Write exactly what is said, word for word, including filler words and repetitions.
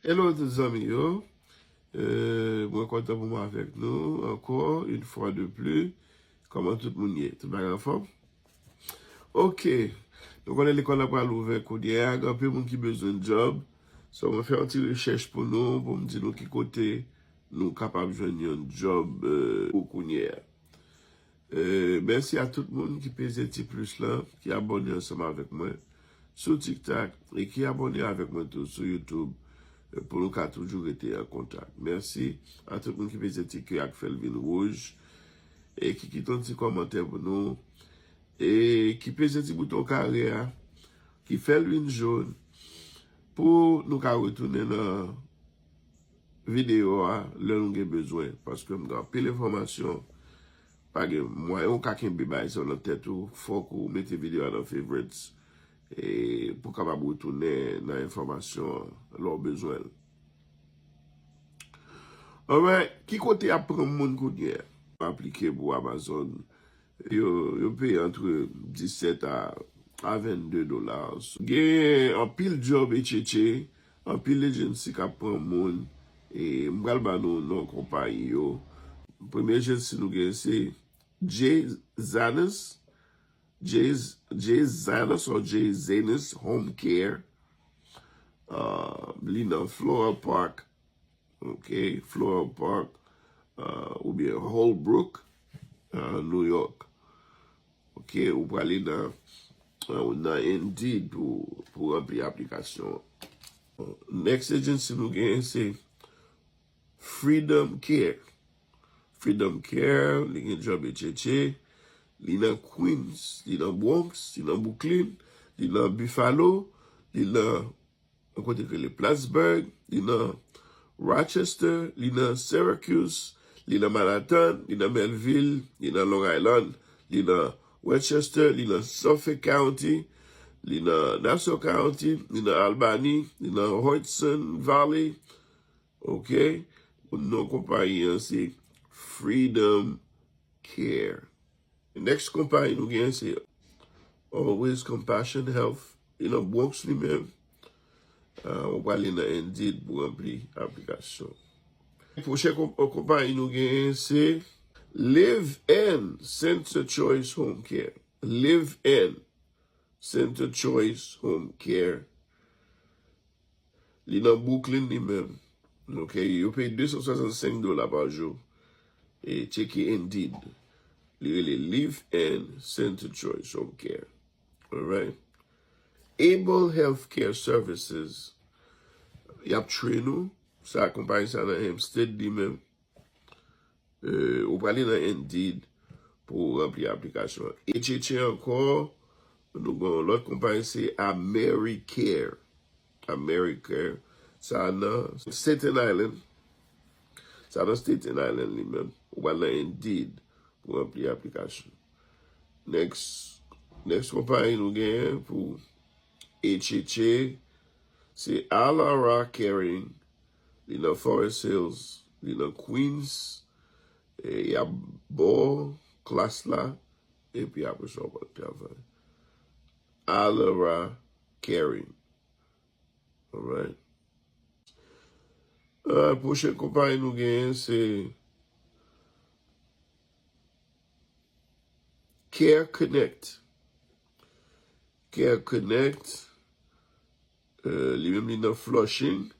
Hello tout zanmi yo. Euh, mwen kontan pou mwen avèk nou ankò, une fois de plus. Kòman tout moun ye? Tout bagay anfòm? Ok. Nou konnen lekòl la pral ouvè kounye a, gen anpil moun ki bezwen djòb. So, mwen fè yon ti rechèch pou nou, pou m di nou ki kote nou kapab jwenn yon djòb, euh, pou kounye a. Euh, mèsi a tout moun ki peze ti plis lan, ki abòne ansanm avèk mwen sou TikTok e ki abòne avèk mwen tou sou YouTube, euh, pou nou ka toujou rete an kontak. Mèsi a tout moun ki peze ti kè a k fè l vin wouj e ki kite yon ti kòmantè pou nou e ki peze ti bouton kare a ki fè l vin jòn pou nou ka retounen nan videyo a lè nou gen bezwen, paske m gen anpil enfòmasyon. Pa gen mwayen ou ka kenbe bagay sa yo nan tèt ou, fòk ou mete videyo a nan favorites e pou w kapab retounen nan enfòmasyon an lè w bezwen l. Alright, ki kote y ap pran moun kounye a? Aplike pou Amazon. Yo, yo peye antre disèt a, a vennde dola. Gen anpil djòb etchetche, anpil agency k ap pran moun. E m pral ba nou non konpayi yo. Premye agency nou gen se Jay Zanis, Jay, Jay Zanis or Jay Zanis Home Care. Uh, li nan Floral Park. Ok, Floral Park, uh, oubyen Holbrook, uh, New York. Ok, ou prale nan, uh, nan Indeed pou, pou ranpli aplikasyon. Next agency nou genyen se Freedom Care. Freedom Care, li gen djòb etchetche. Li nan Queens, li nan Bronx, li nan Brooklyn, li nan Buffalo, li nan yon kote ki rele Plattsburgh, li nan Rochester, li nan Syracuse, li nan Manhattan, li nan Melville, li nan Long Island, li nan Westchester, li nan Suffolk County, li nan Nassau County, li nan Albany, li nan Hudson Valley. Ok? Non konpayi an se Freedom Care. Next konpayi nou gen se Always Compassion Health. Li nan Bronx li menm. Ah, ou prale nan Indeed pou ranpli aplikasyon. Pwochen konp-, konpayi nou gen se Live In Center Choice Home Care. Live In Center Choice Home Care. Li nan Brooklyn li menm. Ok, yo peye de san swasannsenk dola pa jou. E tcheke Indeed. Li rele Live In Center Choice Home Care. Alright. Able Healthcare Services. Y ap train ou. Sa konpayi sa nan Hempstead li menm. Eh, ou prale nan Indeed pou ranpli aplikasyon an. Etchetche ankò, nou gen yon lòt konpayi, se Americare. Americare. Sa nan Staten Island. Sa nan Staten Island li menm. Ou pral nan Indeed pou ranpli aplikasyon. Next, next konpayi nou genyen pou etchetche, se Alara Caring. Li nan Forest Hills, li nan Queens, e y ap ba w klas la, epi apre sa w pral travay. Alara Caring. Alright. Ah, pwochen konpayi nou genyen se Care Connect. Care Connect, eh, li menm li nan Flushing,